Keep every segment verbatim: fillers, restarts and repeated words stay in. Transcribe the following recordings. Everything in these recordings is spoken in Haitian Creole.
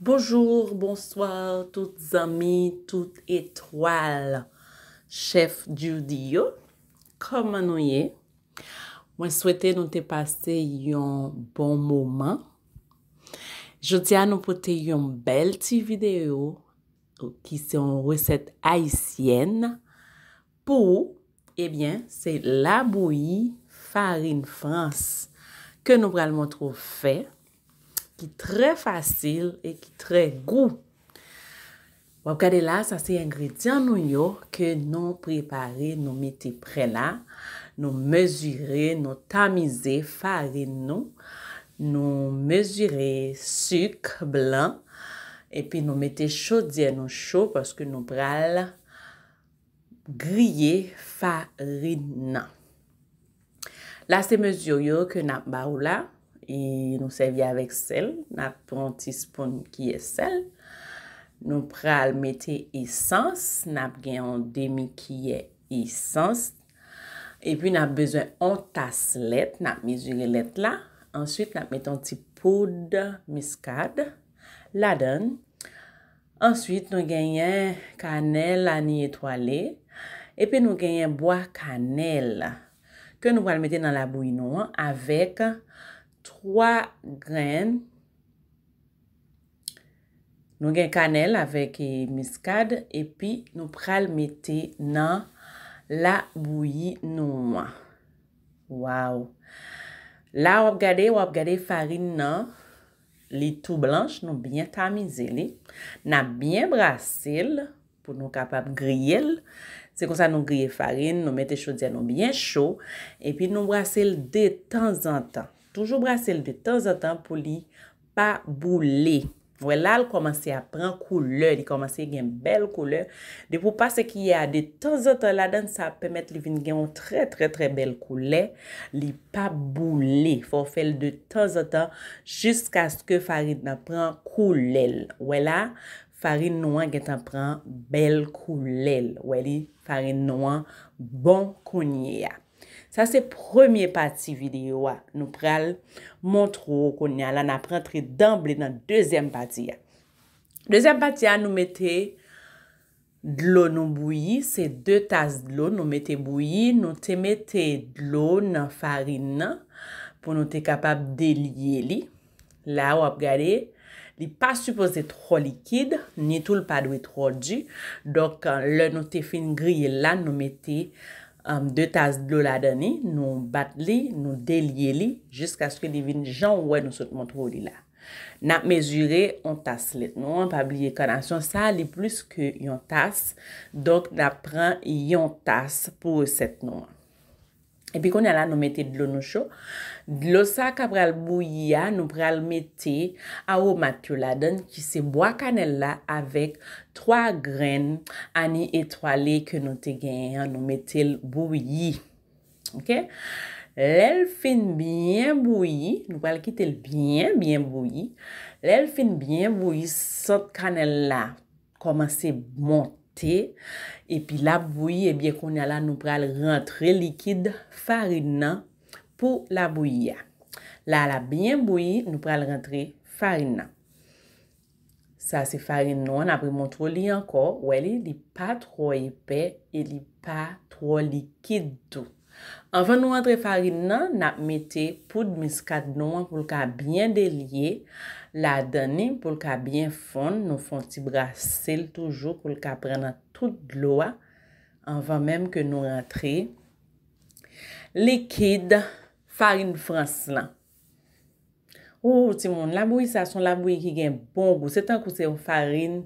Bonjou, bonswa, tout zanmi, tout etwal, chèf Judy yo. Kòman nou ye? Mwen swete nou te pase yon bon moman. Jodi a nou pote yon bèl ti videyo ki se yon resèt ayisyèn pou ou. Ebyen, se labouyi farin frans ke nou pral montre w fè, ki trè fasil e ki trè gou. W ap gade la, sa se engredyan nou yo ke nou prepare, nou mete prè la, nou mezire, nou tamize farin nou, nou mezire sik blan, epi nou mete chodyè nou cho paske nou pral griye farin nan. La se mezi yo ke n ap ba w la. E nou sèvi avèk sèl. N ap pran yon ti spoon kiyè sèl. Nou pral mete esans. N ap gen yon demi kiyè esans. Epi n ap bezwen yon tas lèt. N ap mezire lèt la. Answit, n ap mete yon ti poud miskad ladan l. Answit, nou genyen kanèl ani etwale, epi nou genyen bwa kanèl ke nou pral mete nan labouyi nou an avèk twa grenn. Nou gen kanèl avèk, e, miskad, epi nou pral mete nan labouyi nou an. Waw! La w ap gade, w ap gade farin nan, li tou blanch, nou byen tamize li. N ap byen brase l pou nou kapab griye l. Se konsa nou griye farin, nou mete chodyè nou byen cho, epi nou brase l detanzantan. Toujou brase l detanzantan pou li pa boule. Wè la, l kòmanse ap pran koulè, li kòmanse gen bèl koulè. Depi w pase kiyè a detanzantan ladan l, sa ap pèmèt li vin gen yon trè, trè, trè bèl koulè. Li pa boule. Fò w fè l detanzantan jiskaske farin nan pran koulè l. Wè la, farin nou an gentan pran bèl koulè l. Wè li, farin nou an bon kounye a. Sa se premye pati videyo a. Nou pral montre w kounye a la, n ap rantre danble nan dezyèm pati a. Dezyèm pati a, nou mete dlo nou bouyi, se de tas dlo nou mete bouyi, nou te mete dlo nan farin nan pou nou te kapab delye li. La w ap gade, li pa sipoze twò likid, ni tou l pa dwe twò di. Donk, lè nou te fin griye l la, nou mete, um, de tas dlo ladan li, nou bat li, nou delye li, jiskaske li vin jan w wè nou sot montre w li la. N ap mezire yon tas lèt nou an, pa bliye kanasyon sa, li plis ke yon tas. Donk, n ap pran yon tas pou resèt nou an. Epi kounye a la, nou mete dlo nou cho. Dlo sa k ap pral bouyi a, nou pral mete awomat yo ladan l, ki se bwa kanèl la avèk twa grenn ani etwale ke nou te genyen an, nou mete l bouyi. Oke? Lè l fin byen bouyi, nou pral kite l byen, byen bouyi. Lè l fin byen bouyi, sant kanèl la kòmanse monte, epi l ap bouyi, ebyen, kounye a la, nou pral rantre likid farin nan pou labouyi a. La, l ap byen bouyi, nou pral rantre farin nan. Sa se farin nou an, n ap remontre w li ankò. Wè li, li pa twò epè e li pa twò likid tou. Anvan nou rantre farin nan, n ap mete poud miskad nou an pou l ka byen delye ladan li, pou l ka byen fonn. Nou fè yon ti brase l toujou pou l ka pran nan tout dlo a, anvan menm ke nou rantre likid farin frans lan. Ou, timoun, labouyi sa se yon labouyi ki gen bon gou. Se tankou se yon farin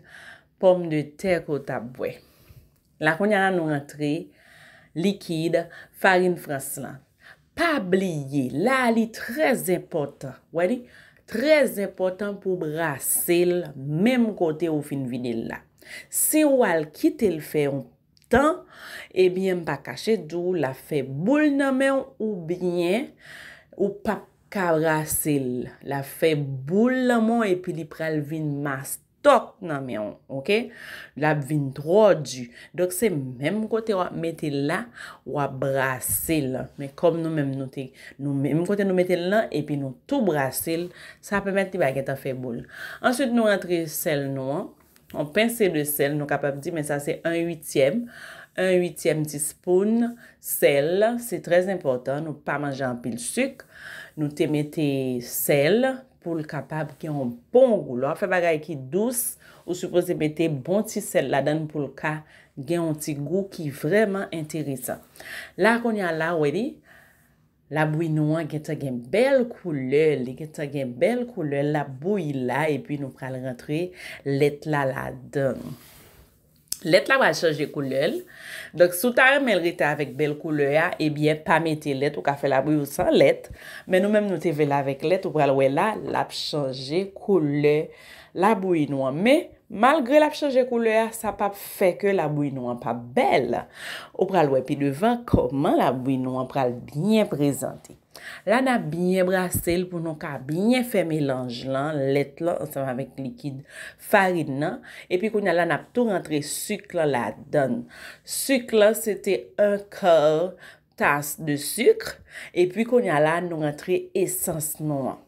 pòmdetè ke w t ap bwè. La, kounye a la, nou rantre likid farin frans lan. Pa bliye, la, li trè enpòtan. Wè li? Trè enpòtan pou w brase l menm kote ou fin vide l la. Si w al kite l fè yon tan, ebyen, m pa kache di w, l ap fè boul nan men w, oubyen ou p ap ka brase l. L ap fè boul nan men w epi li pral vin mas tòk nan men w, oke? L ap vin twò di. Donk, se menm kote w ap mete l la, w ap brase l. Men kòm nou menm nou te, nou menm kote nou mete l lan, epi nou tou brase l, sa pèmèt li pa gentan fè boul. Answit, nou rantre sèl nou an. On pincée de sel, nou kapab di, men sa se en uityèm. En uityèm tispoun sèl, se trè enpòtan. Nou pa manje anpil sik. Nou te mete sèl pou l kapab gen yon bon gou. Lè w ap fè bagay ki dous, ou sipoze mete bon ti sèl ladan l pou l ka gen yon ti gou ki vrèman enteresan. La, kounye a la, w wè li, labouyi nou an gentan gen bèl koulè, li gentan gen bèl koulè, l ap bouyi la, epi nou pral rantre lèt la ladan. Lèt la pral chanje koulè l. Donk, si w ta renmen l rete avèk bèl koulè a, ebyen, pa mete lèt, ou ka fè labouyi w san lèt. Men nou menm, nou te vle l avèk lèt, ou pral wè la, l ap chanje koulè labouyi nou an. Men, malgre l ap chanje koulè a, sa p ap fè ke labouyi nou an p ap bèl. Ou pral wè pi devan kòman labouyi nou an pral byen prezante. La, n ap byen brase l pou nou ka byen fè melanj lan, lèt lan ansanm avèk likid farin nan. Epi kounye a la, n ap tou rantre sik lan ladan l. Sik lan, se te un quart tasse de sucre. Epi kounye a la, nou rantre esans nou an.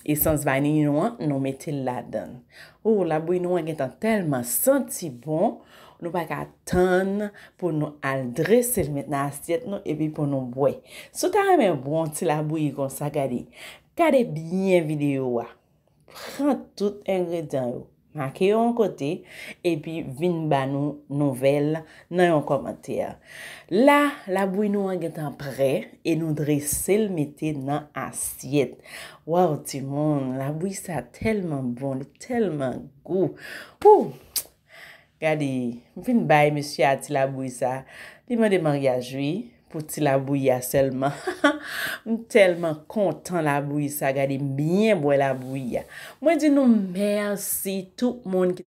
Esans vaniy nou an, nou mete l ladan l. O, labouyi nou an gentan tèlman santi bon, nou pa ka tann pou nou al drese l met nan asyèt nou epi pou nou bwè. Si w ta renmen bwè yon ti labouyi konsa, gade, gade byen videyo a. Pran tout engredyan yo, make yo yon kote, epi vin ba nou nouvèl nan yon kòmantè. La, labouyi nou an gentan prè e nou drese l mete nan asyèt. Waw, timoun, labouyi sa tèlman bon, li tèlman gou. Pou! Gade, m fin bay mesye a ti labouyi sa. Li mande maryaj, wi, pou ti labouyi a sèlman. M tèlman kontan labouyi sa. Gade, m byen bwè labouyi a. Mwen di nou mèsi tout moun ki